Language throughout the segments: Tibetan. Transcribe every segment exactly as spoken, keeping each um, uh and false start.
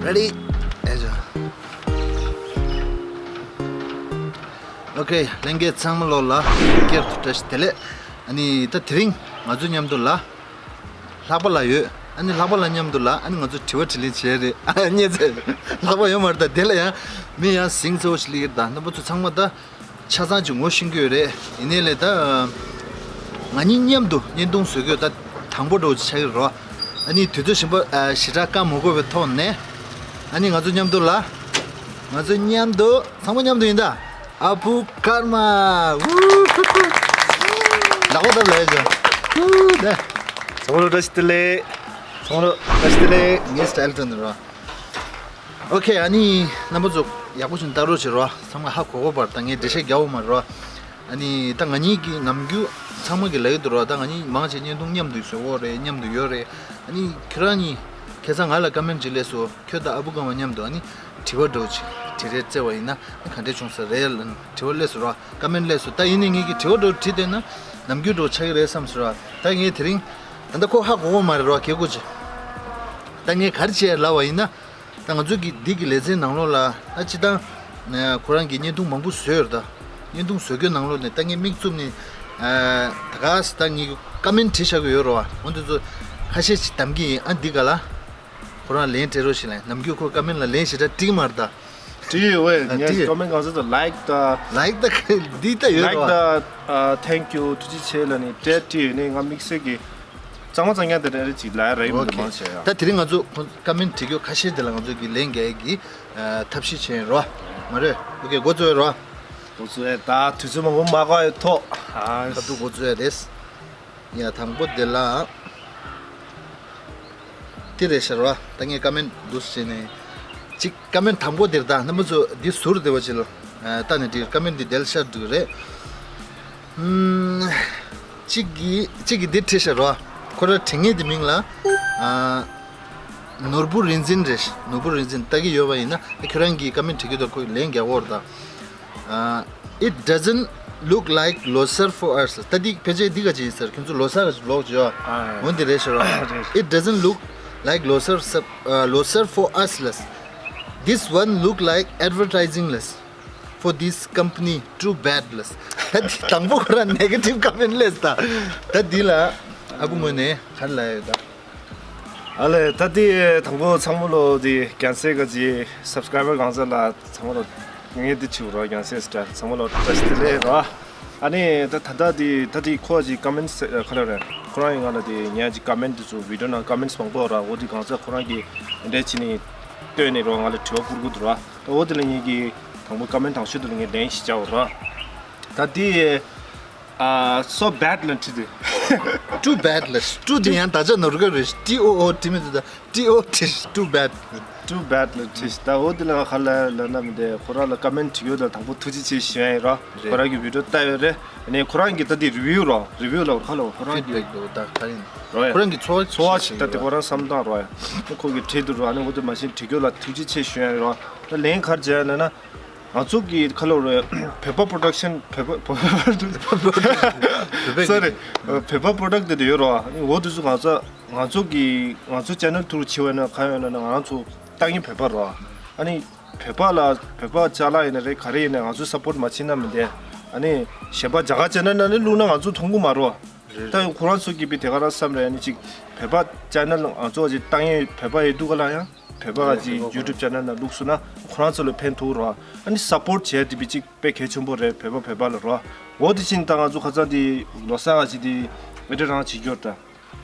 Ready? ཨེ་ཇོ། ཨོ་ཁེ། ལྷན་རྒྱས་ཚང་མ་ལོ་ལ་སྐྱར་དུ་བཀྲ་ཤིས་བདེ་ལེགས། ཨ་ནི་ད་དེ་རིང་ང་ཚོ་མཉམ་དུ་ལ་ལྷག་པ་ལ་ཡོད། ཨ་ནི་ལྷག་པ་ལ་མཉམ་དུ་ལ་ཨ་ནི་ང་ཚོ་དྲི་བ་དྲིས་ལན་བྱས་རེད། ཨ་ཉེ་ཚེ་ལྷག་པ་ཡོད་མ་རེད། ད་དེ་ལ་ཡང་མི་ཡང་ཟིང་ཚ་བོ་ཞིག་སླེབས་ཀྱི་རེད། ད་རྣམ་པ་ཚོ་ཚང་མ་ད་ཆ་ཚང་ཅིག་ངོ་ཤེས་ཀྱི་ཡོད་རེད། ཡིན་ནའི་ལས་ད་ང་གཉིས་མཉམ་དུ་བརྙན་ཐུང་བཟོ་རྒྱུ་ད་དང་པོ་འདྲ་བོ་ཅིག་ཆགས་ཀྱི་རེད། ཨ་ནི་དུས་ཚོད་ཞིམ་པ་ཨ་ཞེ་དྲག་བཀག་མ་དགོས་པའི་ཐོག་ནས། ཨ་ནི་ང་ཚོ་མཉམ་དུ་ལ། ང་ཚོ་མཉམ་དུ། ཚང་མ་མཉམ་དུ་ཡིན་ད། ཨ་བུ་ཀརྨ། ཝུ་ཧུ་ཧུ། ལག་པ་བརྡབ་ལ་ཡ་ཅོ། ཧུ་ད། ཚང་མ་ལ་བཀྲ་ཤིས་བདེ་ལེགས། ཚང་མ་ལ་བཀྲ་ཤིས་བདེ་ལེགས། ངའི་སི་ཊའིལ་སྟོན་ནི་རོ། ཨོ་ཁེ། ཨ་ནི་རྣམ་པ་ཚོ་ཡག་པོ་བྱུང་ལྟ་རོགས་བྱེད་རོ། ཚང་མ་ཧ་གོ་གོ་བར་ད་ངས་འགྲེལ་བཤད་རྒྱག་འོ་མ་རོ། ཨ་ནི་ད་ང་གཉིས་ཀྱི་ནམ་རྒྱུན་ཚང་མ་གི་ལབ་ཀྱི་འདུག་རོ། ད་ང་གཉིས་མང་ཆེ་བརྙན་ཐུང་མཉམ་དུ་བཟོ་གོ་རེད། མཉམ་དུ་ཡོད་རེད། ཨ་ནི་ཁྱོད་རང་གཉིས་ཁ་སང་ང་ལ་ཀ་མེན་ཊི་ཅིག་སླེབས་སོང་། ཁྱོད་དང་ཨ་བུ་ཀརྨ་མཉམ་དུ་ཨ་ནི་དྲི་བ་འདྲ་བོ་ཅིག་དྲི་རེས་བརྩེ་བ་ཡིན་ན་ཨ་ག་འདྲས་བྱུང་ས་རེད་ལབ་ནས་དྲི་བ་སླེབས་སོང་རོ། ཀ་མེན་ཊི་སླེབས་སོང་། ད་ཡིན་ནའི་ངེད་ཀྱིས་དྲི་བ་འདྲ་བོ་དྲིས་བསྡད་ན་ནམ་རྒྱུན་འདྲ་བོ་ཆགས་ཀྱི་རེད་བསམ་སོང་རོ། ད་ངས་དེ་རིང་ད་ལྟ་ཁོ་ཧ་གོ་གོ་མ་རེད་རོ། གལ་ཀོ་ཅིག་ད་ངས་ག་རེ་བྱས་ལབ་པ་ཡིན་ན། ད་ང་ཚོ་གི་འདི་གི་ལེ་ཚན་ནང་ལོགས་ལ་ད་སྤྱིར་བཏང་ཁོ་རང་གིས་བརྙན་ཐུང་མང་པོ་བཟོས་ཡོད་རེད། ད་བརྙན་ཐུང་བཟོ་རྒྱུ་ནང་ལོགས་ནས་ད་ངས་མིག་བཙུམ་ནས་ད་ག་ས་ད་ངས་ཀ་མེན་ཊི་བྲིས་བཞག་གི་ཡོད་རེད་བ། འོ་འདི་ཚོ་ཁ་ཤས་ཅིག་བདམས་ཀྱི་ཡིན། ཨ་འདི་ག་ལ་ཁོ་རང་ལན་སྤྲད་རོགས་ཞེས་ལན། ནམ་རྒྱུན་ཁོ་ཀ་མེན་ཊི་ལ་ལན་ཞེ་དྲག་བྲིས་མ་རེད་ད། བྲིས་ཡོད་ཝེ། ཨ་ངས་བྲིས་ཡོད། ཀ་མེན་ཊི་གང་ཚོད་དུ་ལའིཀ་ད། ལའིཀ་ད་འདི་ད་ཡོད་རེད་བ། ལའིཀ་ད། ཨ་ཐེང་ཀིའུ། ཐུགས་རྗེ་ཆེ་ལབ་ནས་སྤྲད་བྲིས་ཡོད་ནས་ང་དམིགས་བསལ་གྱི་གཙང་མ་གཙང་རྐྱང་དེ་འདྲ་རེ་ཅིག་ལབ་ཡ་རེད་ཡིན་འདུག་ཨོ་ཁེ། མང་ཆེ་ཡ། ད་དེ་རིང་ང་ཚོ་ཁོང་ཀ་མེན་ཊི་བྲིས་རྒྱུ་ཁ་ཤས་དེ་ལ་ང་ཚོ་གི་ལན་རྒྱག་ཡ་གི་ཨ་ཐབས་ཤེས་བྱས་ཡིན་རོ། མ་རེད། ཨོ་ཁེ། འགོ་བཙུགས་ཡ་རོ། འགོ་བཙུགས་ཡ། ད་དུས་ཚོད་མང་པོ་མ་འགོར་ཡ་ཐོག་ཨ་ཁ་ཐུག་འགོ་བཙུགས་ཡ་རེད། ཡ་དང་པོ་དེ་ལ་དེ་རེད་ཤག་རོ། ད་ངས་ཀ་མེན་ཊི་འདུག་བྱས་ནས་ཅིག་ཀ་མེན་ཊི་དང་པོ་དེར་ད་རྣམ་པ་ཚོ་འདི་ཟུར་བདེ་བ་ཅིག་ལ་ལྟ་ནས་འགྲིག་ཀ་མེན་ཊི་འདི་དེ་ལ་ཤར་འགྲིག་རེད། ཨུམ། གཅིག་གིས་གཅིག་གིས་འདི་བྲིས་ཤག་རོ། ཁོ་ར་དྲི་ངེས་དེ་མིང་ལ་ཨ་ནོར་བུ་རིག་འཛིན་རེད། ནོར་བུ་རིག་འཛིན་ལྟ་གི་ཡོད་པ་ཡིན་ན་ཁྱོད་རང་གིས་ཀ་མེན་ཊི་བྲིས་གི་འདུག་ཁོས་ལན་རྒྱག་གོ་ར་ད། ཨ། It doesn't look like ལོ་གསར་for us. ད་འདི་ཕལ་ཆེར་འདི་ག་ཅིག་ཡིན་ཟེར། ཁྱོད་ཚོ་ལོ་གསར་ག་ཅིག་ལོག་ཅིག་ཡོད། ཨ། འོ་འདི་རེད་ཤག་རོ། རེད། It doesn't look like ལོ་གསར་ལོ་གསར་for us ལས། This one look like advertising ལས། For this company, too bad ལས། ད་འདི་དང་པོ་ཁོ་རང་ནེ་གེ་ཊིབ་ཀ་མེན་ཊི་ལས་ད། ད་འདི་ལ་ཨ་བུ་ངོས་ནས་ག་རེ་ལབ་ཡོད་ད། ཨ་ལས། ད་ལྟའི་དང་པོ་ཚང་མ་ལོ་དེ་རྒྱལ་སྲས་ག་ཅིག་སབ་སི་ཀ་རའི་བར་གང་ཚ་ལ་ཚང་མ་ལོ་ངས་འདི་ཆུ་རོ་རྒྱལ་སྲས་སི་ཊར་ཚང་མ་ལོ་བཀྲ་ཤིས་བདེ་ལེགས་རོ། ཨ་ནི་ད་ད་ལྟ་དེ་ད་ལྟའི་ཁོ་ཅིག་ཀ་མེན་ཊི་ཁ་ལ་རེད། ཁོ་རང་ཡིན་ང་ལ་དེ་ངས་ཅིག་ཀ་མེན་ཊི་དེ་ཚོ་བི་ཌི་ཡོ་ནང་ཀ་མེན་ཊི་མང་པོ་ར། འོ་དེ་གང་ཚ་ཁོ་རང་གིས་འདྲ་ཅི་ནི་བཏོན་ནས་རོ་ང་ལ་དྲི་བ་བསྐུར་གི་འདུག་ར། འོ་དེ་ལ་ངས་ཀྱི་དང་པོ་ཀ་མེན་ཊི་དང་ཤོས་དེ་ལ་ངས་ལན་ཞིག་བྱའོ་ར། ད་དེ། ཨ། so bad ལ་བྲིས་ཏེ། Too bad ལ། ཊུ་དེ་ཡང་ད་ཆ་ནོར་ག་རེད། ཊི་ཨོ་ཨོ་བྲིས་མི་འདུག་ད་ཊི་ཨོ་བྲིས། Too bad. Too bad ལ་བྲིས། ད་འོ་དེ་ལ་ང་ག་ལ་ལབ་ན་མི་འདུག་ཁོ་རང་ལ་ཀ་མེན་ཊི་བྲིས་ཡོད་ད་དང་པོ་ཐུགས་རྗེ་ཆེ་ཞུ་ཡ་ཡིན་རོ། རེད། ཁོ་རང་གི་བི་ཌི་ཡོ་ལྟ་ཡོད་རེད། ཨ་ནི་ཁོ་རང་གི་ད་དེ་རི་བིའུ་རོ། རི་བིའུ་ལ་ཁ་ལོ་ཁོ་རང་གི་ཕིཌ་བེག་འདུག་ད་ག་རེ་ཡིན་རོ་ཡ། ཁོ་རང་གི་ཚོར་བ་ཚོར་བ་ཞིག་ད་དེ་ཁོ་རང་བསམ་སྟངས་རོ་ཡ། ཁོ་གི་བྲིས་འདུག་རོ། ཨ་ནི་འོ་དེ་མ་གཞི་བྲིས་ཡོད་ལ་ཐུགས་རྗེ་ཆེ་ཞུ་ཡ་ཡིན་རོ། ད་ལན་ག་རེ་བྱས་ལབ་ན། ང་ཚོ་གི་ཁ་ལོ་རེད། བོད་པ་པོ་རོ་ཌག་ཤན། བོད་པ། བོད་པ། སོ་རི། བོད་པ་པོ་རོ་ཌག་ཊི་དེ་ཡོད་རོ། འོ་དེ་ཚོ་ང་ཚོ་ང་ཚོ་གི་ང་ཚོ་ཅེ་ནལ་ཐུ་རུ་བྱེད་པ་ཡིན་ན་ག་ཡོད་ན་ང་ཚོ་ལྟ་མཁན་བོད་པ་རོ། ཨ་ནི་བོད་པ་ལ་བོད་པ་ཅ་ལག་ཡིན་ན་རེད། ག་རེ་ཡིན་ན་ང་ཚོ་སབ་པོར་ཊི་མ་བྱེད་ན་མི་འདས། ཨ་ནི་གཞན་པ་རྒྱ་གར་ཅེ་ནལ་ནང་ནས་བླུགས་ན་ང་ཚོ་མཐོང་གི་མ་རོ། རེད། ད་ཁོ་རང་ཚོ་གི་བི་དེ་ག་རང་བསམ་རེད། ཨ་ནི་ཅིག་བོད་པ་ཅེ་ནལ་ང་ཚོ་ཅིག་ལྟ་མཁན་བོད་པ་ཡོད་འདུག་ག་ལ་ཡང་། བོད་པ་ག་ཅིག་ཡུ་ཊུབ་ཅེ་ནལ་ནང་བླུགས་སོང་ན་ཁོ་རང་ཚོ་ལ་ཕན་ཐོགས་རོ། ཨ་ནི་སབ་པོར་ཊི་བྱས་དེ་བི་ཅིག་དཔེ་གལ་ཆེན་པོ་རེད། བོད་པ་བོད་པ་ལ་རོ། འོ་དེ་བཞིན་ད་ང་ཚོ་ཁ་སང་དེ་ལོ་གསར་ག་ཅིག་དེ་ཨེ་ཌི་རང་བྱེད་རྒྱུར་ད་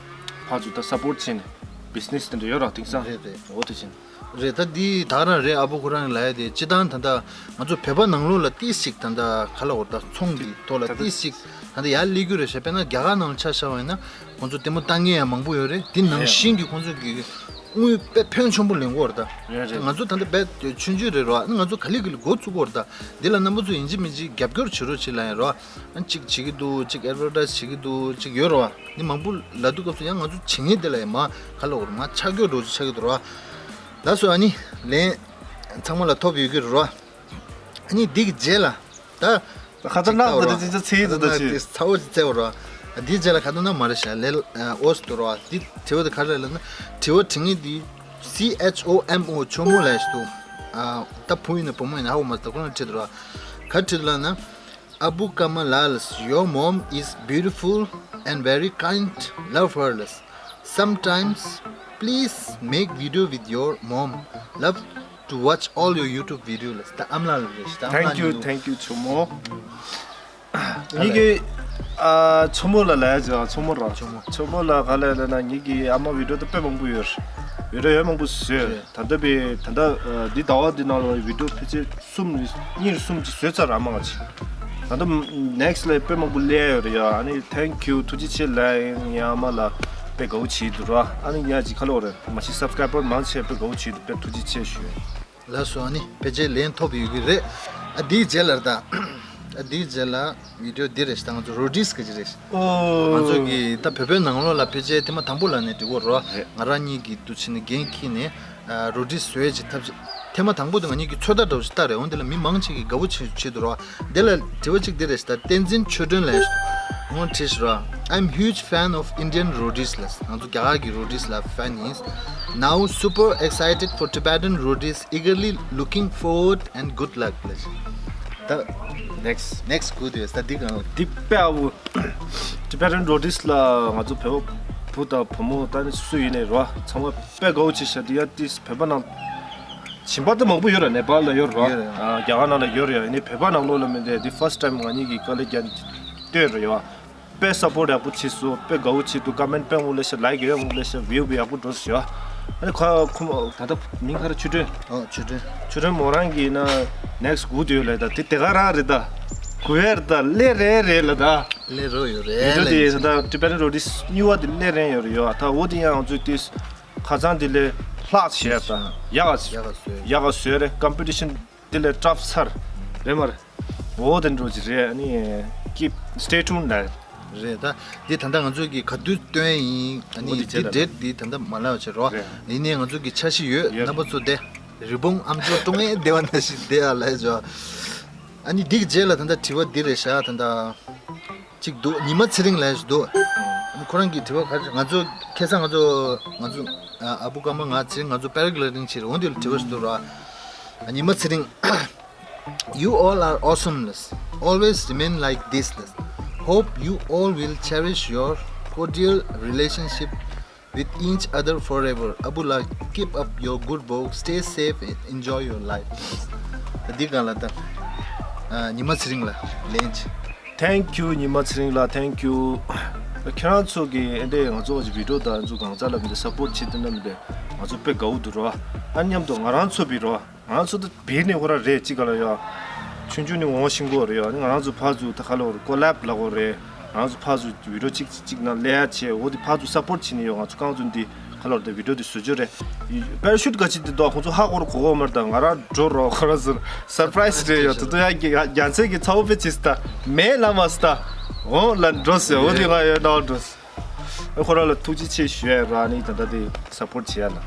ཕར་ཚུར་ད་སབ་པོར་ཊི་བྱས་ནས་བི་ཛི་ནེ་སི་དེ་འདྲ་ཡོད་ར་དེང་སང་། རེད་རེད། འོ་དེ་བཞིན་རེད། ད་འདི་ད་རང་རེད། ཨ་བུ་ཁོ་རང་ལ་ཡ་དེ་སྤྱི་བཏང་ད་ལྟ་ང་ཚོ་བོད་པ་ནང་ལོགས་ལ་ཏིས་ཅིག་ད་ལྟ་ག་ལ་འོར་ད་ཚོང་གི་ཐོག་ལ་ཏིས་ཅིག་ད་ལྟ་ཡར་སླེབས་རྒྱུ་རེད་ཤག་དཔེར་ན་རྒྱ་གར་ནང་ལ་ཆ་བཞག་པ་ཡིན་ན། ཁོང་ཚོ་ལྟད་མོ་ལྟ་མཁན་ཡང་མང་པོ་ཡོད་རེད། དེ་ནང་བཞིན་གྱི་ཁོང་ཚོ་གི་དངུལ་དཔེ་ཕོན་ཆེན་པོ་ལེན་གྱི་ཡོད་རེད་ད། རེད་རེད། ང་ཚོ་ད་ལྟ་རྦད་ཆུང་ཆུང་རེད་རོ། ང་ཚོ་ག་ལེ་ག་ལེ་འགོ་ཚུགས་ཀྱི་ཡོད་རེད་ད། འདི་ལ་རྣམ་པ་ཚོ་ཡིན་གཅིག་མིན་གཅིག་རྒྱབ་སྐྱོར་བྱེད་རོགས་བྱེད་ལབ་ཡིན་རོ། ཨ་གཅིག་བྱེད་ཀྱི་འདུག་གཅིག་ཨེ་ཌི་ཝར་ཊའི་ཛི་བྱེད་ཀྱི་འདུག་གཅིག་ཡོད་རོ། འདི་མང་པོ་ལབ་དུས་སྐབས་སུ་ཡང་ང་ཚོ་བྱེད་མཁན་དེ་ལ་ཡང་མ་ག་ལ་འོར་མ་ཆག་སྐྱོ་འགྲོ་ཆག་གི་འདུག་རོ། ལགས་སོ། ཨ་ནི་ལན་ཚང་མ་ལ་ཐོབ་ཡོད་ཀྱི་རེད་རོ། ཨ་ནི་འདི་གི་རྗེས་ལ་ད། ཁ་ཏ་ན་ད་དེ་ཅི་ཅི་ཚེ་ཡི་དུ་ད་ཅི། ཚ་བོ་ཅི་ཚེ་བོ་རོ། འདི་རྗེས་ལ་ཁ་ཏ་ན་མ་རེད་ཤག་ལེ་ཨོས་དུ་རོ། འདི་དྲི་བ་དེ་ག་རེ་ལབ་ན་དྲི་བ་དྲི་ངེས་འདི་ C H O M O ཆོ་མོ་ལབ་ཡས་འདུག་ཨ། ད་བུ་ཡིན་ན་བུ་མོ་ཡིན་ན་ཧ་གོ་མ་སོང་། ད་ཁོ་རང་བྲིས་འདུག་ར། ག་རེ་བྲིས་འདུག་ལབ་ན། Abu Kamal Lals, your mom is beautiful and very kind. Love her. Sometimes, please make video with your mom. Love to watch all your YouTube video. ད་ཨ་མ་ལགས་རེད་ཤག་ད་ཨ་མ་Thank ལགས་you, ཡིན་འདུག thank you ཆོ་མོ། ངེད་ཀྱི་ཨ་ཆོ་མོ་ལ་ལབ་ཡ་ཆོ་མོ་ར། ཆོ་མོ། ཆོ་མོ་ལ་ག་ལབ་ལབ་ན། ངེད་ཀྱི་ཨ་མ་བི་ཌིའོ་ད་དཔེ་མང་པོ་ཡོད། བི་ཌིའོ་ཡོད་མང་པོ་བཟོས། ད་ལྟ་བི་ད་ལྟ་ཨ་འདི་ཟླ་བ་འདི་ནང་ལ་བི་ཌིའོ་ཕལ་ཆེར་གསུམ་རེ་གཉིས་རེ་གསུམ་ཅིག་བཟོས་ཚར་ར། མང་ཆེ། ད་ལྟ་ནེག་སི་ལ་དཔེ་མང་པོ་སླེབས་ཡོད་རེད་ཡ། ཨ་ནི་thank you ཐུགས་རྗེ་ཆེ་ལབ་ཡིན། ངའི་ཨ་མ་ལ་དཔེ་དགའ་བོ་བྱེད་འདུག་ར། ཨ་ནི་ངས་ཅིག་ཁ་ལོ་རེད། མ་གཞི་སབ་སི་ཀ་རའི་བར་མང་ཆེ་དཔེ་དགའ་བོ་བྱེད་འདུག་དཔེ་ཐུགས་རྗེ་ཆེ་ཞུ། ལགས་སོ། ཨ་ནི་ཕལ་ཆེར་ལན་ཐོབ་ཡོད་ཀྱི་རེད། ཨ་འདིའི་རྗེས་ལ་ད། ཨ་འདིའི་རྗེས་ལ་བི་ཌིའོ་འདི་རེད་ཤག་ད་ང་ཚོ་རོ་ཌིས་ག་ཅི་རེད་ཤག་ཨོ། ང་ཚོ་གི་ད་བོད་པའི་ནང་ལོགས་ལ་ཕལ་ཆེར་ཐེངས་མ་དང་པོ་ལབ་ནས་འགྲིག་གོ་རོ། རེད། ང་རང་གཉིས་ཀྱི་འདུ་བྱེད་ནས་འགན་འཁྱེར་ནས་ཨ་རོ་ཌིས་བཟོས་ཀྱི་ཐབས་ཤེས། ཐེངས་མ་དང་པོ་དེ་ང་གཉིས་ཀྱི་ཚོད་ལྟ་འདྲ་བོ་ཞིག་ལྟ་རེད། འོན་དེ་ལ་མི་མང་ཆེ་གིས་དགའ་བོ་བྱེད་བྱེད་འདུག་རོ། དེ་ལ་དྲི་བ་གཅིག་འདི་རེད་ཤག་ད་བསྟན་འཛིན་ཆོས་སྒྲོན་ལབ་ཡས་ཤག་འོང་དྲིས་ཤག་རོ། I'm huge fan of Indian roadies ལབ། ང་ཚོ་རྒྱ་གར་གྱི་རོ་ཌིས་ལ་ཕེན་ཡིན། Now super excited for Tibetan roadies, eagerly looking forward and good luck ལབ། ད་next next good ཡོད་ད་འདི་གང་། འདི་དཔེ་ཨ་བུ། Tibetan roadies ལ་ང་ཚོ་བོད་པ་བུ་དང་བུ་མོ་ད་ནི་སུ་ཡིན་ནའི་རོ། ཚང་མ་དཔེ་དགའ་བོ་བྱེད་ཤག་འདི་ཡ་ཏིས་བོད་པ་ནང་། ཞིང་པ་ད་མང་པོ་ཡོད་ར། ནེ་པཱལ་ལ་ཡོད་ར། ཡོད་ར། ཨ་རྒྱ་གར་ནང་ལ་ཡོད་ར་ཡ། ཡིན་ནའི་བོད་པ་ནང་ལོགས་ལ་མི་འདི་འདི་first time ང་གཉིས་ཀྱི་དཀའ་ལས་རྒྱག་སྟོན་ར་ཡ། དཔེ་སབ་པོར་ཡག་པོ་བྱས་སོང་། དཔེ་དགའ་བོ་བྱས་འདུག་ཀ་མེན་ཊི་དཔེ་མང་པོ་སླེབས་ཤག་ལའིཀ་ཡང་མང་པོ་སླེབས་ཤག་བིའུ་ཡང་ཡག་པོ་འགྲོ་སོང་ཡ། ཨ་ནི་ཁ་ཁོ་མོ་ད་ལྟ་མིང་ག་རེ། ཆོས་སྒྲོན། ཨོ་ཆོས་སྒྲོན། ཆོས་སྒྲོན་མོ་རང་གིས་ན་ནེག་སི་ཊི་གུ་དེ་ཡོད་ལ་ད་དེ་དེ་ག་རང་རེད་ད། གུ་ཡར་ད་སླེབས་རན་རེད་ལ་ད། སླེབས་རོགས་ཡོད་རེད་ལ། ད་ཊི་བེ་ཊན་རོ་ཌིས་གཉིས་པ་དེ་སླེབས་རན་ཡོད་རེད་ཡ། ད་འོ་དེ་ཡང་ང་ཚོས་དེ་ཁ་སང་དེ་ལས་ལྷག་བྱས་ད་ཡག་ག་ཡག་ག་བཟོས། ཡག་ག་བཟོས་རེད། ཀམ་པི་ཊི་ཤན་དེ་ལས་ཊབ་ཚར་རེད་མ་རེད། འོ་དེ་འགྲོ་གི་རེད། ཨ་ནི་keep stay tuned ལབ། རེད་ད། འདི་ད་ལྟ་ང་ཚོ་གི་ག་དུས་སྟོན་ཡིན། ཨ་ནི་འོ་དེ་འདི་བྱས་ད་ཌེ་ཊི་འདི་ད་ལྟ་མ་ལབ་བྱེད་རོགས། རེད། ཡིན་ནའི་ང་ཚོ་གི་འཆར་གཞི་ཡོད། ཡོད། རྣམ་པ་ཚོ་དེ་རི་བོང་ཨམ་ཅོག་ཀྲོང་ངེ་བདེ་བ་ན་ཞིག་བདེ་ཡ་ལབ་བྱོས། ཨ་ནི་འདི་གི་རྗེས་ལ་ད་ལྟ་དྲི་བ་འདི་རེད་ཤག་ད་ལྟ་གཅིག་འདུག་ཉི་མ་ཚེ་རིང་ལབ་ཞིག་འདུག་ཨ་ནི་ཁོ་རང་གི་དྲི་བ་ག་རེ། ང་ཚོ་ཁ་སང་ང་ཚོ་ང་ཚོ་ཨ་ཨ་བུ་ཀརྨ་ང་ཚེ་རིང་ང་ཚོ་པེ་ར་གི་ལའི་ཌིང་བྱེད་རེད། འོ་འདི་ལ་དྲི་བ་ཞིག་འདུག་ར། ཉི་མ་ཚེ་རིང་། You all are awesome. Always remain like this. Hope you all will cherish your cordial relationship with each other forever. Abu la, keep up your good work. Stay safe and enjoy your life. འདི་གང་ལ་ད། ཨ་ཉི་མ་ཚེ་རིང་ལ་ལན་ཅིག Thank you ཉི་མ་ཚེ་རིང་ལགས། Thank you. ཁྱེད་རང་ཚོ་གིས་ཨེ་འདྲས་ང་ཚོ་བི་ཌིའོ་དང་ང་ཚོ་གང་ཟག་ལ་མི་འདྲ་སབ་པོར་བྱེད་དེ་ན་མི་འདྲ་ང་ཚོ་དཔེ་དགའ་བོ་འདུག་རོ། ཨ་མཉམ་དུ་ང་རང་ཚོ་བི་རོ། ང་ཚོ་ད་བེད་ནས་ཁོ་ར་རེད་ཅིག་ག་ལ་ཡ། ཆུང་ཆུང་ནས་འོང་ཤིང་གོ་རེད་ཡ། ང་རང་ཚོ་ཕར་ཚུར་ད་ག་ལ་བར་ཀོ་ལེབ་ལ་གོ་རེད། ང་རང་ཚོ་ཕར་ཚུར་བི་ཌིའོ་གཅིག་གཅིག་ནང་ལས་ཡ་བྱས་འོ་དེ་ཕར་ཚུར་སབ་པོར་བྱེད་ནས་ཡོད། ང་ཚོ་རྐང་ཚོ་འདི་ག་ལ་བར་ད་བི་ཌིའོ་དེ་བཟོ་རྒྱུ་རེད། པེ་ར་ཤུཊ་ག་ཅི་དེ་དོ་ཁོང་ཚོ་ཧ་གོ་ར་གོ་གོ་མར་ད་ང་རང་འགྲོ་རོགས་ཁོ་ར་ཚུར་སར་པ་རའི་ཛི་རེད་ཡོད། དེ་དོ་ཡ་རྒྱ་མཚན་གྱི་ཚ་བོ་པེ་ཅིས་ད་མེད་ལ་མ་སི་ད་འོང་ལ་འགྲོ་ཟེར་འོ་དེ་ང་ཡོད་ནའོ་འགྲོ་ཟེར། ཁོ་རང་ལ་ཐུགས་རྗེ་ཆེ་ཞུ་ཡ་ར་ནི་ད་ལྟ་དེ་སབ་པོར་བྱེད་ཡ་ལ།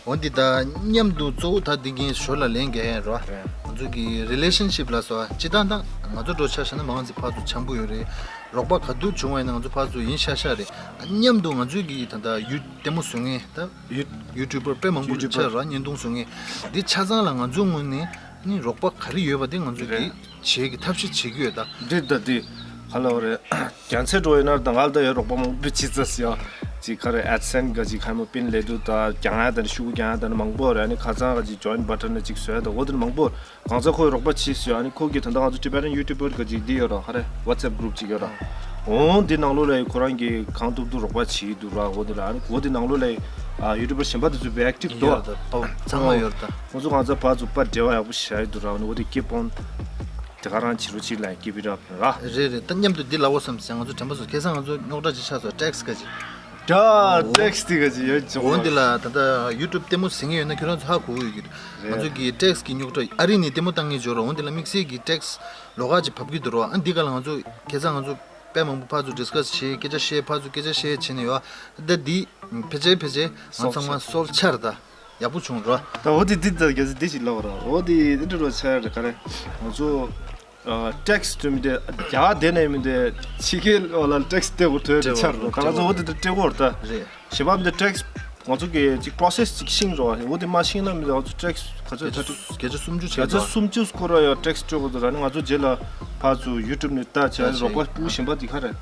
འོ་འདི་ད་མཉམ་དུ་གཙོ་བོ་ད་འདི་གིན་ཞོར་ལ་ལན་རྒྱག་ཡ་ར། ང་ཚོ་གི་རི་ལེ་ཤན་ཤིབ་ལ་སོ་སྤྱི་བཏང་ད་ང་ཚོ་འགྲོ་ཆ་བཞག་ན་མང་ཚིག་ཕར་ཚུར་འཆམ་པོ་ཡོད་རེད། རོགས་པ་ག་དུས་བྱུང་བ་ཡིན་ན་ང་ཚོ་ཕར་ཚུར་ཡིན་ཤ་ཤ་རེད། མཉམ་དུ་ང་ཚོའི་གི་ད་ལྟ་ཡུ་ལྟད་མོ་བཟོ་མཁན་ད་ཡུ་ཡུ་ཊུབ་པར་དཔེ་མང་པོ་ཡུ་ཊུབ་པར་ཆགས་ར་བརྙན་ཐུང་བཟོ་མཁན་འདི་ཆ་ཚང་ལ་ང་ཚོའི་ངོས་ནས་ནི་རོགས་པ་ག་རེ་ཡོད་པ་དེ་ང་ཚོས་ཀྱིས་བྱེད་ཀྱི་ཐབས་ཤེས་བྱེད་ཀྱི་ཡོད་ད། འདི་ད་འདི་ག་ལ་བ་རེད། རྒྱ་མཚན་འགྲོ་ཡིན་ན་ད་ང་ལ་ད་ཡོད་རོགས་པ་མང་པོ་བྱེད་ཙ་སི་ཡ། ཅིག་ག་རེ་ཨེ་ཌི་སེན་སི་ག་ཅིག་ཧ་མོ་པིན་ལས་དུ་ད་རྒྱང་ཡ་ད་ནི་ཤུ་གུ་རྒྱང་ཡ་ད་ནི་མང་པོ་རེད། ཨ་ནི་ཁ་ཚང་ག་ཅིག་ཇོ་ཡིན་བ་ཊན་ནི་ཅིག་བཟོ་ཡ་ད་འོ་དེ་ནི་མང་པོ་གང་ཚ་ཁོའི་རོགས་པ་བྱེད་སི་ཡ། ཨ་ནི་ཁོ་གི་ད་ད་ང་ཚོ་ཊི་བེ་ཊན་ཡུ་ཊུབ་པར་ག་ཅིག་འདི་ཡོད་ར་ཧ་རེ་ཝ་ཊི་སེབ་གུ་རུབ་ཅིག་ཡོད་ར། འོང་འདི་ནང་ལོགས་ལ་ཁོ་རང་གིས་གང་ཐུབ་ཐུབ་རོགས་པ་བྱེད་ཀྱི་འདུག་ར། འོ་དེ་ལ་ཨ་ནི་འོ་དེ་ནང་ལོགས་ལ་ཡུ་ཊུབ་པར་གཞན་པ་དེ་ཚོ་བེ་ཨེག་ཊིབ་འདུག་ཡོད་ད། ཨོ་ཚང་མ་ཡོད་ད། ཁོང་ཚོ་གང་ཚ་ཕར་ཚུར་པར་འབྲེལ་བ་ཡག་པོ་བྱས་འདུག་ར། འོ་དེ་ཀིབ་ཨོན། དེ་ག་རང་བྱེད་རོགས་བྱེད་ལ་ཀིབ་ཨིཊ་ཨབ་ར། རེད་རེད། ད་མཉམ་དུ་འདི་ལབ་དགོས་བསམ་སོང་། ང་ཚོ་དྲན་པ་སོང་། ཁ་སང་ང་ཚོ་རྙོག་དྲ་ཅིག་ཆགས་སོང་། ཊེག་སི་ག་ཅིག་ད་ཨོ། ཊེག་སི་དེ་ག་ཅིག་ཡོད་ཅོག་འོ་འདི་ལ་ད་ལྟ་ཡུ་ཊུབ་ལྟད་མོ་གཟིགས་མཁན་ཡོད་ན་ཁྱོད་རང་ཚོ་ཧ་གོ་གི་ཡོད་ཀྱི་རེད། ང་ཚོ་གི་ཊེག་སི་གི་རྙོག་དྲ་ཨ་རི་ནས་ལྟད་མོ་ལྟ་མཁན་ཅིག་ཡོད་ར། འོ་འདི་ལ་དམིགས་བསལ་གྱི་ཊེག་སི་ལོགས་ཀ་ཅིག་བབས་ཀྱི་འདུག་ར། ཨ་འདི་ག་ལ་ང་ཚོ་ཁ་སང་ང་ཚོ་དཔེ་མང་པོ་ཕར་ཚུར་ཌིས་ཀ་སི་བྱས། སྐད་ཆ་བཤད། ཕར་ཚུར་སྐད་ཆ་བཤད་བྱས་ནས་ཡོད། ད་འདི་ཕལ་ཆེར་ཕལ་ཆེར་ང་ཚང་མ་སོལ་ཆར་ད་ཡག་པོ་བྱུང་ར། ད་འོ་དེ་འདི་ད་རྒྱ་ཚ་འདི་ཞིག་ལབ་ར། འོ་དེ་འདི་འདྲ་རོ་ཆར་ག་རེ་ང་ཚོ་ཨ་ཊེག་སི་དུ་མི་དེ་རྒྱ་དེ་ནས་མི་དེ་ཕྱི་རྒྱལ་འོ་ལ་ཊེག་སི་དེ་གོ་ཐོས་རེ་ཆར་རོ། ག་ལ་ཚོ་འོ་དེ་ད་ཊེག་གོ་ར་ད། རེད། ཞེ་པ་མི་དེ་ཊེག་སི་ ང་ཚོ་གི་ཅིག་process་ཅིག་ཤེས་རོགས། འོ་དེ་མ་ཤེས་ན་མི་ང་ཚོ་tracks་ག་ཚོད་བྱ་ཐུབ། བརྒྱ་ཆ་སུམ་ཅུ་བྱས་བརྒྱ་ཆ་སུམ་ཅུ་སྐོར་ཡ་tracks་སྤྲོད་དགོས་འདུག་ར། ནི་ང་ཚོ་རྗེས་ལ་ཕར་ཚུར་YouTube་ནས་ལྟ་བྱས་རོགས་པ་སྤུ་གུ་གཞན་པ་འདི་ག་རེད།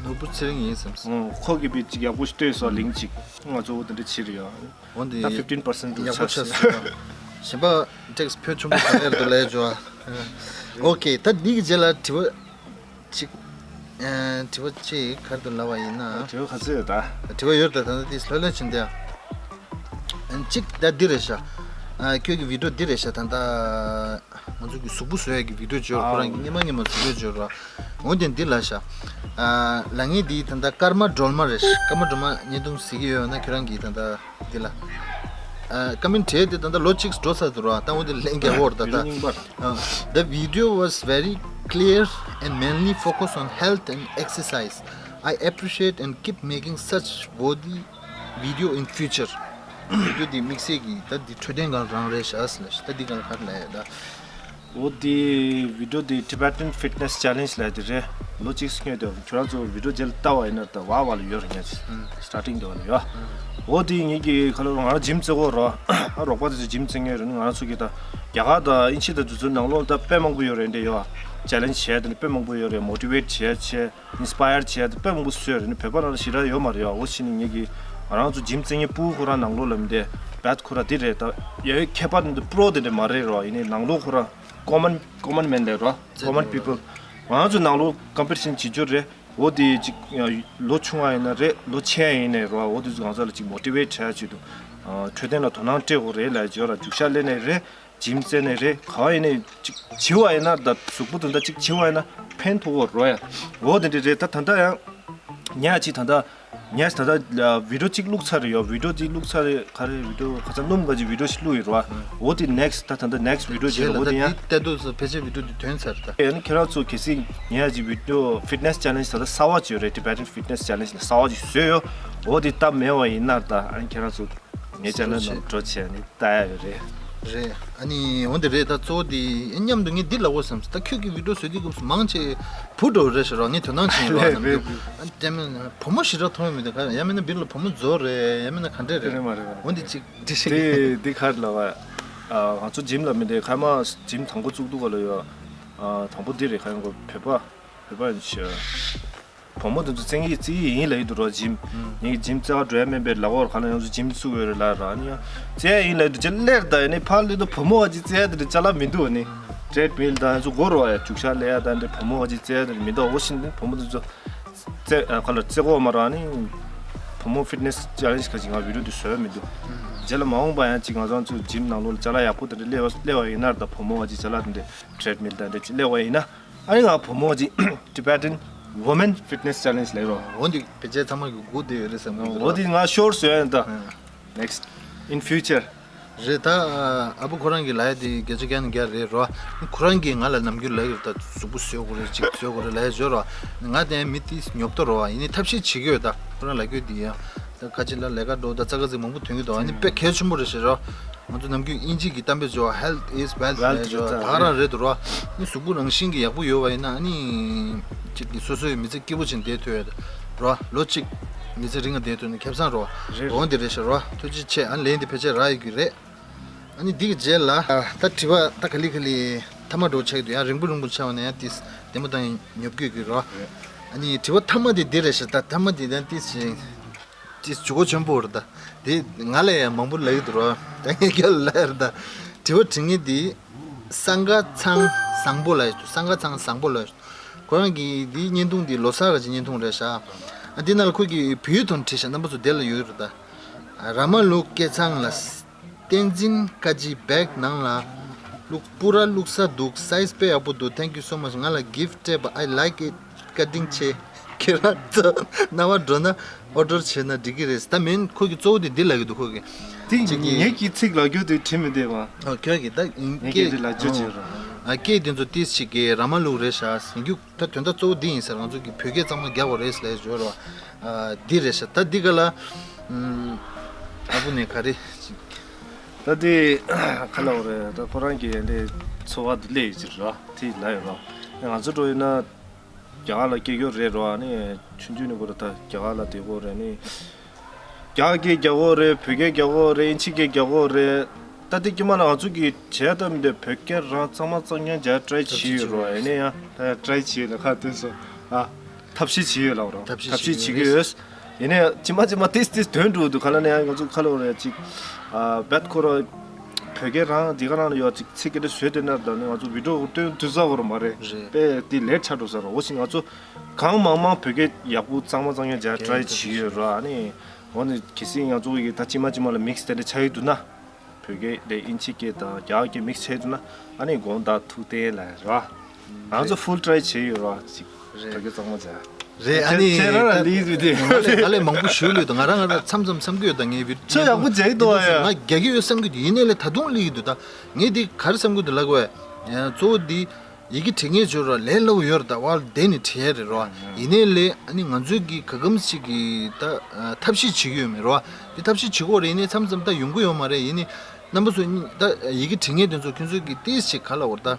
ནོར་བུ་ཚེ་རིང་ཡིན་བསམ་སོང་། ཁོ་གི་བི་ཅིག་ཡག་པོ་ཞིག་སྤྲད་སོང་link་ཅིག་ང་ཚོ་འོ་དེ་འདྲ་བྱེད་རེད་ཡ། འོ་འདི་ད་fifteen percent་ཡག་པོ་ཆགས་སོང་། གཞན་པ་tracks་ཕོན་ཆུང་པོ་ག་རེ་རེད་འདུག་ལབ་ཡ་བྱུང་ཨ། ཨོ་ཁེ། ད་འདི་གི་རྗེས་ལ་དྲི་བ་ཅིག་ཨ། དྲི་བ་གཅིག་ག་རེ་འདུག་ལབ་པ་ཡིན་ན། དྲི་བ་ག་ཚོད་ཡོད་ད། དྲི་བ་ཡོད་ད། ད་ལྟ་དེ་ལྷོད་ལྷོད་བྱེད་འདི་ཨ། གཅིག་ད་འདི་རེད་ཤག་ཨ། ཁྱོད་ཀྱི་video་འདི་རེད་ཤག་ད་ལྟ་ང་ཚོ་གི་གཟུགས་པོ་བཟོ་ཡ་གི་video་བྱོས་རོགས། ཁོ་རང་གི་སྔན་མ་སྔན་མ་གཟུགས་པོ་བཟོས་རོགས། འོན་ཏེ་འདི་ལ་ཤག་ཨ། ལབ་མཁན་འདི་ད་ལྟ་ཀརྨ་སྒྲོལ་མ་རེད་ཤག་ཀརྨ་སྒྲོལ་མ་བརྙན་ཐུང་གཟིགས་ཀྱི་ཡོད་ན་ཁྱོད་རང་གིས་ད་ལྟ་འདི་ལ། ཨ། ཀ་མེན་བྲིས་ཏེ་ད་ལྟ་ལོ་གཅིག་འགྲོ་ཚར་འདུག་ར། ད་འོ་དེ་ལན་རྒྱག་འོར་ད་ད། ཨ། The video was very clear and mainly focus on health and exercise. I appreciate and keep making such worthy video in future. video་དེ་དམིགས་བསལ་གྱི་ད་འདི་འཕྲོད་བསྟེན་སྒང་རང་རེད་ཤག་ལ་ཤག་ད་འདི་སྒང་ག་རེ་ལབ་ཡ་ད། འོ་དེ་video་དེ་Tibetan Fitness Challenge་ལབ་དེ་རེད། ལོ་གཅིག་སྔོན་དུ་ཁྱོད་རང་ཚོ་video་རྗེས་ལ་ལྟ་བ་ཡིན་ན་ད་བ་བ་ལ་ཡོད་རེད་ཉག་starting་དུ་བ་ལ་ཡོད། འོ་དེ་ངེད་ཀྱི་ཁ་ལོ་ང་རང་gym་རྩེ་གོ་རོ། ཨ། རོགས་པ་དེ་ཚོ་gym་རྩེ་ངེས་རེད། ང་རང་ཚོ་གི་ད་རྒྱ་གར་དང་ཨིན་ཇི་དང་དེ་ཚོ་ནང་ལོགས་ད་དཔེ་མང་པོ་ཡོད་རེད་འདྲ་ཡོད། challenge་བྱས་དེ་ནི་དཔེ་མང་པོ་ཡོད་རེད། motivate་བྱས་བྱས། inspire་བྱས་ཏེ་དཔེ་མང་པོ་བཟོས་རེད། ནི་བོད་པ་ནང་ལ་ཞེ་དྲག་ཡོད་མ་རེད་ཡ། འོ་ཕྱི་ནི་ངེད་ཀྱི་ང་རང་ཚོ་gym་རྩེ་ངེས་སྤུ་གུ་ཁོ་རང་ནང་ལོགས་ལ་མི་བསྡད་བད་ཁོ་རང་དེ་རེད་ད། ཡ་ཡོད་ཁྱད་པར་འདི་pro་དེ་འདྲ་མ་རེད་རོ། ཡིན་ནི་ནང་ལོགས་ཁོ་རང་common common man་ལས་རོ། common people་ང་རང་ཚོ་ནང་ལོགས་competition་བྱེད་རྒྱུ་རེད། འོ་དེ་ཅིག་ལོ་ཆུང་བ་ཡིན་ན་རེད། ལོ་ཆེ་བ་ཡིན་ནའི་རོ། འོ་དེ་ཚོ་ང་ཚོ་ལ་ཅིག་motivate་བྱ་ཆེད་དུ་འཕྲོད་བསྟེན་ལ་དོ་སྣང་སྤྲད་དགོས་རེད་ལ་བརྗོད་ར། རྒྱུག་ཤར་ལེན་ནའི་རེད། gym་རྩེ་ནས་རེད། ག་བ་ཡིན་ནས་ཅིག་བྱི་བ་ཡིན་ན་ད་གཟུགས་པོ་དེ་འདྲ་ཅིག་བྱི་བ་ཡིན་ན་ཕན་ཐོགས་རོ་ཡ། འོ་དེ་འདྲ་རེད། ད་ད་ལྟ་ཡང་ཉག་ཅིག་ད་ལྟ་ཉག་ད་ལྟ་video་ཅིག་བླུགས་ཚར་རེད་ཡོ། video་ཅིག་བླུགས་ཚར་རེད། ག་རེ་video་ཁ་ཚ་སྣུམ་ག་ཅིག་video་ཞིག་བླུགས་ཡོད་རོ། འོ་དེ་next་ད་ད་ལྟ་next video་ཅིག་རེད། འོ་དེ་ཡང་ད་དུ་ཕལ་ཆེར་video་དེ་ཐོན་ཚར་རེད་ད། ཡང་ཁྱེད་རང་ཚོ་གལ་སྲིད་ཉག་ཅིག་video་fitness challenge་ད་ལྟ་གསར་བ་ཅིག་ཡོད་རེད། Tibetan fitness challenge་ལ་གསར་བ་ཅིག་བཟོས་ཡོ། འོ་དེ་སྟབས་མེད་པ་ཡིན་ན་ད་ཨ་ནི་ཁྱེད་རང་ཚོ། ངའི་channel་ནང་འགྲོ་བྱས་ནི་ལྟ་ཡ་ཡོད་རེད། རེད། ཨ་ནི་འོན་ཏེ་རེད་ད། གཙོ་བོ་དེ་མཉམ་དུ་ངས་འདི་ལབ་དགོས་བསམ་སོང་། ད་ཁྱོད་ཀྱི་video་བཟོས་དུས་སྐབས་སུ་མང་ཆེ་བུ་འགྲོ་རེད་ཤག་རོ། ངས་དོ་སྣང་བྱེད་ཡིན་རོགས་རེད་ནམ་རྒྱུན། རེད། ཨ་ནི་བུ་མོ་ཞེ་དྲག་མཐོང་ཡོད་མི་འདུག་ག་ཡང་མིན་ན་བི་ལ་བུ་མོ་རྫོགས་རེད། ཡང་མིན་ན་ག་འདྲས་རེད། རེད་མ་རེད་མ་རེད། འོན་ཏེ་ཅིག་འདི་ཞིག་དེ་འདི་ག་རེ་ལབ་པ། ང་ཚོ་gym་ལ་མི་འདུག་ཁ་མ་gym་དང་པོ་བཙུགས་དུས་ག་ལ་ཡོད། དང་པོ་འདི་རེད། ཁ་ཡོང་གོ་བོད་པ་བོད་པ་ཡིན་ཤག་བུ་མོ་དེ་ཚོ་བཙན་གྱིས་རྩེ་ཡི་ཡིན་ལབ་ཡི་འདུག་རོ། gym་ངེད་ཀྱི་gym་རྩེ་བ་འགྲོ་ཡ་མིན་པས་ལབ་འོར་ག་ན་ཡང་ཚོ་gym་བཙུགས་ཡོད་རེད་ལབ་ར། ཨ་ནི་ཡང་རྩེ་ཡ་ཡིན་ལབ་ཡི་འདུག་ཅེ་ལེར་ད་ཡ་ནི་ཕར་སླེབས་དུས་བུ་མོ་བ་ཅིག་རྩེ་ཡ་དེ་འདྲ་ཅ་ལག་མི་འདུག་ཨ་ནི་treadmill་ད་ཡང་ཚོ་སྒོ་རོ་ཡ་རྒྱུག་ཤར་ལས་ཡ་ད་འདྲ་བུ་མོ་བ་ཅིག་རྩེ་ཡ་དེ་འདྲ་མི་འདུག་འོ་ཤིན་ཏེ་བུ་མོ་དེ་ཚོ་རྩེ་ག་ལ་རྩེ་གོ་མ་ར། ཨ་ནི་བུ་མོ་fitness challenge་ག་ཅིག་ང་video་དེ་བཟོ་ཡ་མི་འདུག་རྗེས་ལ་མ་འོངས་པ་ཡང་ཅིག་ང་ཚོ་ཚོ་gym་ནང་ལོགས་ལ་ཅ་ལག་ཡག་པོ་དེ་འདྲ་སླེབས་པ་སླེབས་པ་ཡིན་ན་ད་བུ་མོ་བ་ཅིག་ཅ་ལག་དེ་འདྲ་treadmill་ད་འདྲ་ཅིག་སླེབས་པ་ཡིན་ན། ཨ་ནི་ང་བུ་མོ་ཅིག་Tibetan Women Fitness Challenge་ལབ་རོ། འོ་འདི་ཕལ་ཆེར་ཚང་མ་གི་སྒུག་བསྡད་ཡོད་རེད་བསམ་གི་འོ་འདི་ང་short་བཟོ་ཡ་ཡིན་ད། ཨ། Next in future། རེད་ད། ཨ་བུ་ཁོ་རང་གི་ལབ་ཡ་དེ་བརྒྱ་ཆ་བརྒྱ་ནས་བརྒྱ་རེད་རོ། ཁོ་རང་གིས་ང་ལ་ནམ་རྒྱུན་ལབ་ཡོད་ད། གཟུགས་པོ་བཟོ་དགོས་རེད། ཅིག་བཟོ་དགོས་རེད་ལབ་ཡ་བཟོ་རོ། ང་དེ་མི་དེ་ཉོབ་ཏོ་རོ། ཡིན་ནའི་ཐབས་ཤེས་བྱེད་ཀྱི་ཡོད་ད། ཁོ་རང་ལབ་ཀྱི་ཡོད་དེ་ཡ། ད་ཁ་ཅིག་ལ་ལས་ཀ་འགྲོ་ད་ཙག་ག་ཙིག་མང་པོ་ཐོན་གྱི་འདུག་ཨ་ནི་དཔེ་གལ་ཆེན་པོ་རེད་ཟེར་རོ། ང་ཚོ་ནམ་རྒྱུན་དབྱིན་ཇི་གི་གཏམ་དཔེ་བརྗོད་པ་health is wealth་ལབ་ཡ་ད་ག་རང་རེད་འདུག་རོ། ནི་གཟུགས་པོ་རང་བཞིན་གྱིས་ཡག་པོ་ཡོད་པ་ཡིན་ན་ཨ་ནི་ཅིག་གི་སོ་སོའི་མི་ཚེ་སྐྱིད་པོ་ཅིག་བསྡད་ཐུབ་ཡ་རོ། ལོ་གཅིག་མི་ཚེ་རིང་ང་བསྡད་ཐུབ་ན་ཁེ་བཟང་རོ། རེད། འོ་འདི་རེད་ཤག་རོ། ཐུགས་རྗེ་ཆེ། ཨ་ལན་འདི་ཕལ་ཆེར་རག་ཡོད་ཀྱི་རེད། ཨ་ནི་འདི་གི་རྗེས་ལ་ད་དྲི་བ་ད་ག་ལེ་ག་ལེ་མཐའ་མ་འགྲོ་ཆགས་འདུག་ཡང་རིང་པོ་རིང་པོ་ཆགས་པ་ན་ཡང་ཏིས་བདེ་མོ་བཏང་ཡིན་ཉོབ་ཀྱི་ཡོད་ཀྱི་རོ། ཨ་ནི་དྲི་བ་མཐའ་མ་དེ་འདི་རེད་ཤག་ད་མཐའ་མ་དེ་ཡང་ཏིས་ཅིག་ཅིག་ཇུས་འགོད་ཆེན་པོ་རེད་ད། དེ་ང་ལ་ཡང་མང་པོ་ལབ་ཀྱི་འདུག་རོ། ད་ངས་ཁྱོད་ལ་ལབ་ཡ་རེད་ད། དྲི་བ་དྲི་མཁན་དེ་སངྒ་ཚང་བཟང་པོ་ལབ་ཡ་འདུག་སངྒ་ཚང་བཟང་པོ་ལབ་ཡ་འདུག་ཁོ་རང་གིས་དེའི་བརྙན་ཐུང་དེ་ལོ་གསར་ག་ཅིག་བརྙན་ཐུང་རེད་ཤག་ཨ་དེ་ནང་ལ་ཁོ་གིས་བོད་ཡིག་ཐོག་ནས་བྲིས་ཤག་རྣམ་པ་ཚོ་དེ་ལ་ཡོད་རེད་ད། ར་མ་ལུག་སྐལ་ཚང་ལ། བསྟན་འཛིན་བཀའ་སྤྱི་བེག་ནང་ལ་བླུག་པུ་ར་བླུག་ས་འདུག size་དཔེ་ཡག་པོ་འདུག thank you so much ང་ལ་gift་སྤྲད་པ་I like it བཀའ་དྲིན་ཆེ། ཁྱེད་རང་ཚོ་རྣ་བ་འགྲོ་ན་order་བྱས་ན་འགྲིག་གི་རེད། ད་མིན་ཁོ་གི་གཙོ་བོ་དེ་འདི་ལབ་ཀྱི་འདུག་ཁོ་གི་དེ་ཅིག་གི་ངེད་ཀྱི་ཚིག་ལབ་རྒྱུ་དེ་དྲན་མི་བདེ་བ། ཨོ་ཁྱོད་ཀྱི་ད་ངེད་ཀྱི་དེ་ལབ་རྒྱུ་བྱས་རོགས། ཨ་སྐད་དེ་ཚོ་ཏིས་ཅིག་གི་ར་མ་ལུག་རེད་ཤག་ཟེར་རྒྱུ། ད་དོན་དག་གཙོ་བོ་འདི་ཡིན་ཟེར། ང་ཚོ་གི་བོད་སྐད་གཙང་མ་རྒྱག་དགོས་རེད་ཟེར་ལབ་ཡོད་རེད་བ། ཨ་འདི་རེད་ཤག་ད་འདི་ག་ལ་ཨ་བུ་ནས་ག་རེ་ཅིག་ད་འདི་ག་ལ་འོ་རེད། ད་ཁོ་རང་གི་འདི་འཚོ་བ་འདི་སླེབས་ཡོད་ཅིག་རེད་བ། དེ་ལབ་ཡོད་རེད་བ། ང་ཚོ་འགྲོ་ཡིན་ན་རྒྱ་གར་ལ་སྐྱེས་ཡོད་རེད་རེད་བ། ནི་ཆུང་ཆུང་ནས་ཁོ་ར་ད་རྒྱ་གར་ལ་བསྡད་ཡོད་རེད། ནི་ རྒྱ་སྐད་རྒྱག་གོ་རེད། བོད་སྐད་རྒྱག་གོ་རེད། ཨིན་ཇི་སྐད་རྒྱག་གོ་རེད། ད་དེ་དཀྱུས་མ་ལ་ང་ཚོ་གིས་བྱས་ད་མི་འདོད། བོད་སྐད་རང་གཙང་མ་གཙང་རྐྱང་བྱས་ཊ་རའི་བྱས་ཡོད་རོ། ཡིན་ན་ཡང་ད་ཡང་ཊ་རའི་བྱས་ལ་ཁ་ཐོན་སོང་ཨ། ཐབས་ཤེས་བྱས་ཡོད་ལབ་རོ། ཐབས་ཤེས་ཐབས་ཤེས་བྱེད་ཀྱི་ཡོད། ཡིན་ན་ཡང་ཅི་མ་ཅི་མ་ཏིས་ཏིས་དོན་འགྲུབ་འདུག་ག་ལ་ནས་ཡང་ང་ཚོ་ཁ་ལོ་རེད་ཅིག་ཨ་བེད་ཁོ་ར་བོད་སྐད་རང་འདི་ག་རང་ལ་ཡོད་ཅིག་ཚིག་སྐད་ཆ་བཟོས་དེ་ནར་ད་ནི་ང་ཚོ་བི་ཌི་ཡོ་སྟོན་དུས་ཚ་བོ་ར་མ་རེད། རེད། དཔེ་དེ་ལས་ཆ་འགྲོ་ས་རོ། འོ་ཞིག་ང་ཚོ་གང་མང་མང་བོད་སྐད་ཡག་པོ་གཙང་མ་གཙང་རྐྱང་བྱས་ཊ་རའི་བྱས་ཡོད་ར། ཨ་ནི་འོ་ནི་གལ་སྲིད་ང་ཚོ་གི་ད་ཅི་མ་ཅི་མ་ལ་མིག་སི་དེ་འདྲ་ཆགས་ཡོད་འདུག་ན། བོད་སྐད་དེ་ཨིན་ཇི་སྐད་དང་རྒྱ་སྐད་མིག་སི་བྱས་འདུག་ན། ཨ་ནི་དགོངས་དག་ཐུགས་བརྟན་ལ་ར། ང་ཚོ་ཕུལ་ཊ་རའི་བྱས་ཡོད་ར་ཅིག་རེད། བོད་སྐད་གཙང་མ་བྱས། རེད། ཨ་ནི་ཁྱེད་རང་ལ་ལིག་འདུག་དེ། ང་ལས་ང་ལས་མང་པོ་ཞུ་ལོས་དང་ང་རང་ང་རང་མཚམས་མཚམས་བསམ་གི་ཡོད་ད། ངའི་བི་ཁྱོད་ཡག་པོ་བྱས་འདུག་ཨ་ཡ། ང་རྒྱག་གི་ཡོད་བསམ་གི་འདུག་ཡིན་ནའི་ལས་ད་དུང་ལིག་འདུག་ད་ངས་འདི་ག་རེ་བསམ་གི་འདུག་ལབ་དགོས། གཙོ་བོ་འདི། ཡི་གེ་བྲི་མཁན་ཅིག་ཡོད་ར་ལས་སླ་པོ་ཡོད་ར། ད་བར་བསྡད་ནས་བྲི་ཡ་རེད་ར། ཡིན་ནའི་ལས་ཨ་ནི་ང་ཚོའི་གི་ག་གམ་ཞིག་གི་ད་ཐབས་ཤེས་བྱེད་ཀྱི་ཡོད་མེད་ར། དེ་ཐབས་ཤེས་བྱེད་དགོས་རེད། ཡིན་ནའི་མཚམས་མཚམས་ད་ཡོང་གི་ཡོད་མ་རེད། ཡིན་ནའི་རྣམ་པ་ཚོ་ད་ཡི་གེ་བྲི་མཁན་དེ་ཚོ་ཁྱོད་ཚོའི་གི་ཏིས་ཞིག་ག་ལ་བར་ད་བོད་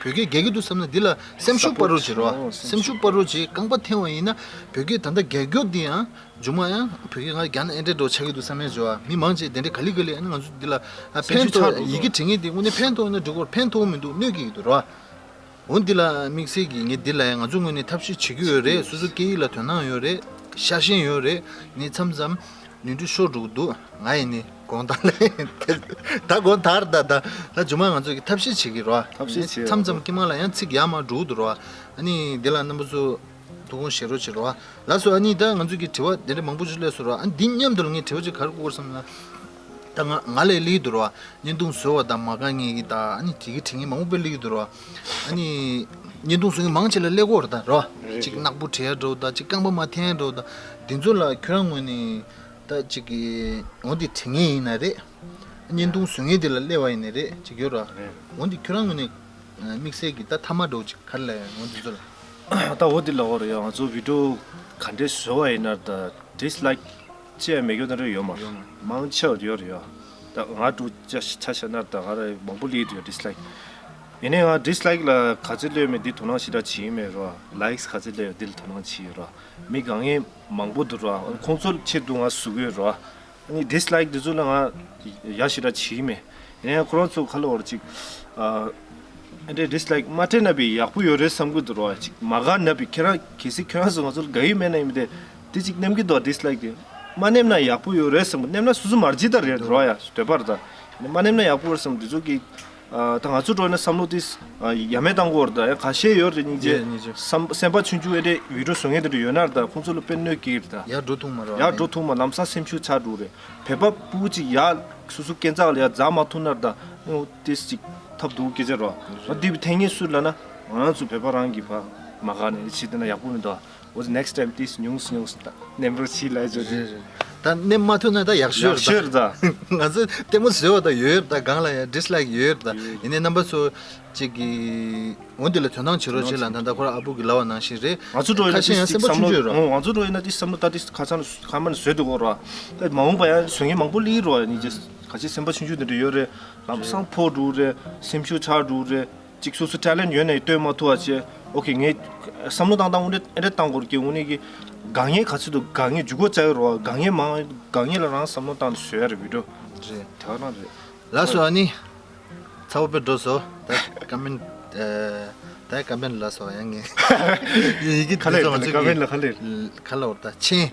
སྐད་རྒྱག་གི་འདུག་བསམ་ན་འདི་ལ་སེམས་ཤུགས་སྤར་རོགས་བྱེད་ར། སེམས་ཤུགས་སྤར་རོགས་བྱེད། རྐང་པ་འཐེན་པ་ཡིན་ན་བོད་སྐད་ད་ལྟ་རྒྱག་རྒྱུ་འདི་ཡང་། མཇུག་མ་ཡང་བོད་སྐད་ང་རྒྱ་ནག་ཨེ་འདྲ་འགྲོ་ཆགས་ཀྱི་འདུག་བསམ་ཡས་བྱོས་ཨ། མི་མང་ཆེ་དེ་འདྲ་ག་ལེ་ག་ལེ་ཨ་ནི་ང་ཚོ་འདི་ལ་ཨ་ཕན་ཐོགས་ཡི་གེ་བྲི་མཁན་དེ་དངོས་གནས་ཕན་ཐོགས་ཡོད་ན་འགྲིག་གོ། ཕན་ཐོགས་མི་འདུག་གནོད་ཀྱི་འདུག་ར། འོ་འདི་ལ་དམིགས་བསལ་གྱི་ངས་འདི་ལ་ཡང་ང་ཚོ་ངོས་ནས་ཐབས་ཤེས་བྱེད་ཀྱི་ཡོད་རེད། སོ་སོ་སྐད་ཡིག་ལ་དོ་སྣང་ཡོད་རེད། ཤ་ཞེན་ཡོད་རེད། ངས་མཚམས་མཚམས་ནོར་འཁྲུལ་ཤོར་འགྲོ་གི་འདུག་ང་ཡིན་ནི་དགོངས་དག་ལ་ད་དགོངས་དག་ད་ད་ད་མཇུག་མ་ང་ཚོ་གི་ཐབས་ཤེས་བྱེད་ཀྱི་ར། ཐབས་ཤེས་བྱེད། མཚམས་མཚམས་དཀྱུས་མ་ལ་ཡང་ཚིག་ཡར་མར་འགྲོ་གི་འདུག་ར། ཨ་ནི་འདི་ལ་རྣམ་པ་ཚོ། ཐུགས་དགོངས་བཞེས་རོགས་བྱེད་རོགས། ལགས་སོ། ཨ་ནི་ད་ང་ཚོ་གི་དྲི་བ་དེ་འདྲ་མང་པོ་ཞིག་སླེབས་སོང་རོགས། ཨ་ནི་འདི་མཉམ་དུ་ལ་ངས་དྲི་བ་ཅིག་ག་རེ་བསྐུར་བསམ་ན། ད་ང་ང་ལས་སླེབས་འདུག་རོགས། བརྙན་ཐུང་བཟོ་བ་དང་མ་དགའ་ངེས་ཀྱི་ད་ཨ་ནི་དེ་གི་དྲི་ངན་མང་པོ་དཔེ་སླེབས་ཀྱི་འདུག་རོགས། ཨ་ནི་བརྙན་ཐུང་བཟོ་མཁན་མང་ཆེ་ལ་སླེབས་ཀྱི་ཡོད་རེད་ད་རོགས། རེད་ཅིག་རེད། ནག་པོ་བྲིས་ཡ་འདྲ་བོ་ད་ཅིག་རྐང་པ་མ་འཐེན་ཡ་འདྲ་བོ་ད་དེ་ཚོ་ལ་ཁྱོད་རང་ངོས་ནས་ད་ཅིག་གི་འོ་འདི་དྲི་ངན་ཡིན་ན་རེད། བརྙན་ཐུང་བཟོ་མཁན་དེ་ལ་སླེབས་པ་ཡིན་ན་རེད་ཅིག་ཡོད་རོགས། རེད། འོ་འདི་ཁྱོད་རང་ངོས་ནས། དམིགས་བསལ་གྱི་ད་མཐའ་མ་འདྲ་བོ་ཅིག་ག་རེ་ལབ་ཡ་འོ་འདི་ཚོ་ལ། ད་འོ་འདི་ལབ་དགོས་རེད་ཡ། ང་ཚོ་བི་ཌི་ཡོ་ག་འདྲས་བཟོ་བ་ཡིན་ན་ད་ཌིས་ལའིག་ཅི་ཡང་མེད་རྒྱུ་ད་རེ་ཡོད་མ་རེད། ཡོད་མ་རེད། མང་ཆེ་བ་ཡོད་རེད་ཡ། ད་ང་འདྲ་བོ་ཆ་ཆ་བཞག་ན་ད་ང་ར་མང་པོ་སླེབས་ཡོད་ཌིས་ལའིག་ཡིན་ནའི་ང་ཌིས་ལའིག་ལ་ག་ཚོད་སླེབས་ཡོད་མེད་འདི་དོ་སྣང་ཞེ་དྲག་བྱེད་ཀྱི་མེད་རོ། ལའིག་ག་ཚོད་སླེབས་ཡོད་འདི་ལ་དོ་སྣང་བྱེད་ཡོད་རོ། མི་དགའ་མཁན་མང་པོ་འདུག་རོ། ཁོང་ཚོ་ཆེད་དུ་ང་བཟོ་གི་ཡོད་རོ། ཨ་ནི་ཌིས་ལའིག་འདི་ཚོ་ལ་ང་ཡ་ཞེ་དྲག་བྱེད་ཀྱི་མེད། ཡིན་ཡང་ཁོ་རང་ཚོ་ཁ་ལོ་བར་ཅིག་ཨ་འདྲའི་ཌིས་ལའིག་མ་སྤྲད་ན་བི་ཡག་པོ་ཡོད་རེད་བསམ་གི་འདུག་རོ། ཅིག་མ་དགའ་ན་བི་ཁྱེད་རང་གལ་སྲིད་ཁྱེད་རང་ཚོ་ང་ཚོར་དགའ་ཡི་མེད་ན་ཡིན་མི་དེ་དེ་ཅིག་ནེམ་གི་འདུག་ཌིས་ལའིག་དེ་མ་ནེམ་ན་ཡག་པོ་ཡོད་རེད་བསམ་གི། ནེམ་ན་སུ་སུ་མར་ཇི་ལྟར་རེད་རོ་ཡ་འདོད་པ་རེད་ད། མ་ནེམ་ན་ཡག་པོ་རེད་བསམ་འདི་ཚོ་གི་ཨ་ད་ང་ཚོ་འགྲོ་ན་བསམ་བློ་དེ་ཡ་མེད་བཏང་གི་ཡོད་རེད་ད། ཡ་ཁ་ཤས་ཡོད་རེད་སྙིང་རྗེ། ཡ་སྙིང་རྗེ། སེམས་པ་ཆུང་ཆུང་ཨེ་འདྲའི་བི་ཌི་ཡོ་བཟོ་མཁན་དེ་འདྲ་ཡོད་ན་རེད་ད། ཁོང་ཚོ་ལ་དཔེ་གནོད་ཀྱི་རེད་ད། ཡ་འགྲོ་ཐུབ་མ་རེད། ཡ་འགྲོ་ཐུབ་མ་ལམ་སང་སེམས་ཤུགས་ཆག་འགྲོ་རེད། བོད་པ་སྤུ་གུ་ཅིག་ཡ་སོ་སོ་སྐས་འཛེག་ལ་ཡ་འཛེག་མ་ཐུབ་ན་རེད་ད། ཨོ་ཏིས་ཅིག་ཐབས་སྡུག་སྐད་ཆ་རོ། ཨ་འདི་བི་ཐེངས་ངེས་སུ་ལ་ན་ང་རང་ཚོ་བོད་པ་རང་གི་ཕ་མ་ག་ནས་ཕྱི་དེ་ན་ཡག་པོ་མི་འདུག་ཨ། འོ་next time ཏིས་ཉུང་སུ་ཉུང་སུ་ད་ནེམ་རོགས་བྱེད་ལབ་ཅོ་ཅེ། ད་ནེམ་མ་ཐུབ་ན་ད་ཡག་ཤོས་ཡག་ཤོས་རེད་ད། ང་ཚོ་ལྟད་མོ་བཟོས་པ་ད་ཡོད་རེད་ད། སྒང་ལ་ཡང་ཌིས་ལའིག་ཡོད་རེད་ད། ཡོད། ཡིན་ནའི་རྣམ་པ་ཚོ་གཅིག་གིས་འོ་འདི་ལ་དོ་སྣང་བྱེད་རོགས་བྱེད་ལ། ད་ལྟ་ཁོ་རང་ཨ་བུ་གིས་ལབ་པ་ནང་བཞིན་རེད། ང་ཚོ་འགྲོ་ཡིན་ན་ཁ་ཤས་ཡང་ཏིས་སེམས་པ་བསམ་ཆུང་ཆུང་ཡོད་རེད། བློ་ང་ཚོ་འགྲོ་ཡིན་ན་ཏིས་བསམ་བློ་ད་ཏིས་ཁ་ཚང་ཁ་མ་ནས་བཟོས་འདུག་གོ་ར། ད་མ་འོངས་པ་ཡང་བཟོ་མཁན་མང་པོ་སླེབས་རོགས། ཡིན་ཅེས་ཁ་ཤས་སེམས་པ་ཆུང་ཆུང་དེ་འདྲ་ཡོད་རེད། ལམ་སང་ཕོ་འགྲོ་རེད། སེམས་ཤུགས་ཆག་འགྲོ་རེད། ཅིག་སོ་སོ་ཊེ་ལེན་ཊི་ཡོད་ནའི་སྟོན་མ་ཐུབ་པ་བྱས། ཨོ་ཁེ། ངས་བསམ་བློ་བཏང་སྟངས་དངོས་གནས་ཨེ་འདྲ་བཏང་དགོས་རེད་ཀྱི། དངོས་གནས་ཀྱི་དགའ་ངེས་ག་ཚོད་འདུག་དགའ་ངེས་འཇུག་སྒོ་བཅའ་ཡོད་རོགས། དགའ་ངེས་མང་དགའ་ངེས་ལ་རང་བསམ་བློ་བཏང་ནས་བཟོས་ཡ་རེད་བི་ཌི་ཡོ། རེད། དེ་ག་རང་རེད། ལགས་སོ། ཨ་ནི་ཚ་བོ་དཔེ་འགྲོ་སོང་། ད་ཀ་མེན་ཊི་ཨ་ད་ཀ་མེན་ཊི་ལ་སོགས་ཡང་ངས་ཡི་གེ་ཁ་ལས་དེ་ཚོ་ང་ཚོ་ཀ་མེན་ཊི་ལ་ཁ་ལས་ཁ་ལ་འོར་ད་ཆེན།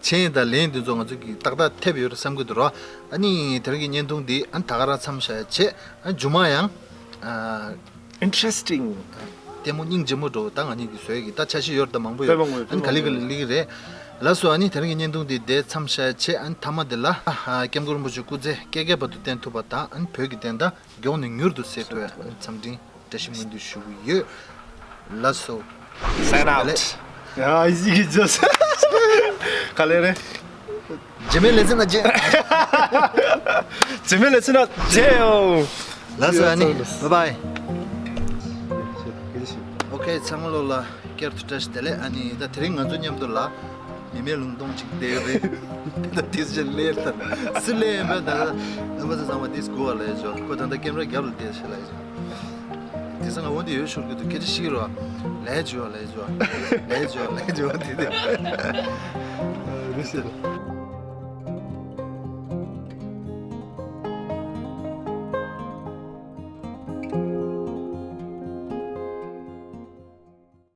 མཆན་དང་ལན་འདི་ཚོ་ང་ཚོ་གིས་ཏག་ཏག་ཐེབས་ཡོད་རེད་བསམ་གྱི་འདུག་རོ། ཨ་ནི་དེ་རིང་གི་བརྙན་ཐུང་འདི་ཨ་ནི་ད་ག་རང་མཚམས་བཞག་བྱས། ཨ་མཇུག་མ་ཡང་ཨ་Interesting། ལྟད་མོ་སྙིང་རྗེ་མོ་འདྲ་བོ་ད་ང་གཉིས་ཀྱིས་བཟོས་ཀྱི་ད་འཆར་གཞི་ཡོད་རེད་ད། མང་པོ་ཡོད་རེད། དཔེ་མང་པོ་ཡོད། ཨ་ནི་ག་ལེ་ག་ལེ་ལེགས་རེད། ལགས་སོ། ཨ་ནི་དེ་རིང་གི་བརྙན་ཐུང་འདི་འདིར་མཚམས་བཞག་བྱས། ཨ་ནི་མཐའ་མ་འདི་ལ་ཨ་སྐྱབས་མགོན་རིན་པོ་ཆེའི་སྐུ་ཚེ་བསྐལ་བརྒྱའི་བར་དུ་བརྟན་ཐུབ་པ་དང་། ཨ་ནི་བོད་ཀྱི་བདེན་མཐའ་མགྱོགས་ནས་མྱུར་དུ་གསལ་ཐུབ་ཡ། ཨ་ནི་འཚམས་འདྲི་བཀྲ་ཤིས་སྨོན་འདུན་ཞུ་གི་ཡོད། ལགས་སོ། Sign out. ཡ་ཡི་གེ་ཇོས། ག་ལེ་རེད། རྗེས་མའི་ལེ་ཚན་ན་མཇལ། རྗེས་མའི་ལེ་ཚན་ན་མཇལ་ཡོང་། ལགས་སོ། ཨ་ནི་བཱའི་བཱའི། ཨོ་ཁེ། ཚང་མ་ལོ་ལ་བསྐྱར་དུ་བཀྲ་ཤིས་བདེ་ལེགས། ཨ་ནི་ད་དེ་རིང་ང་ཚོ་མཉམ་དུ་ལ་མི་མེད་ལུང་སྟོང་ཅིག་བསྡད་ཡོད་རེད། ད་དེ་ཚོ་ལས་ད་སུ་ལས་ཡིན་པ་ད་རྣམ་པ་ཚོ་ཚང་མ་དེ་སྒུག་པ་ལ་ཡོད་ཆོག་ཁོ་ད་ལྟ་ཀེམ་ར་རྒྱབ་ལ་བསྡད་ཤག་ལ་ཡོད་ཆོག་དེ་ཚོ་ང་འོ་དེ་ཡོད་ཤོར་གི་འདུག་སྐད་ཆ་བཤད་རོགས། ལས་བྱོས་ལས་བྱོས་ལས་བྱོས་ལས་བྱོས་དེ་དེ། རེད་ཤག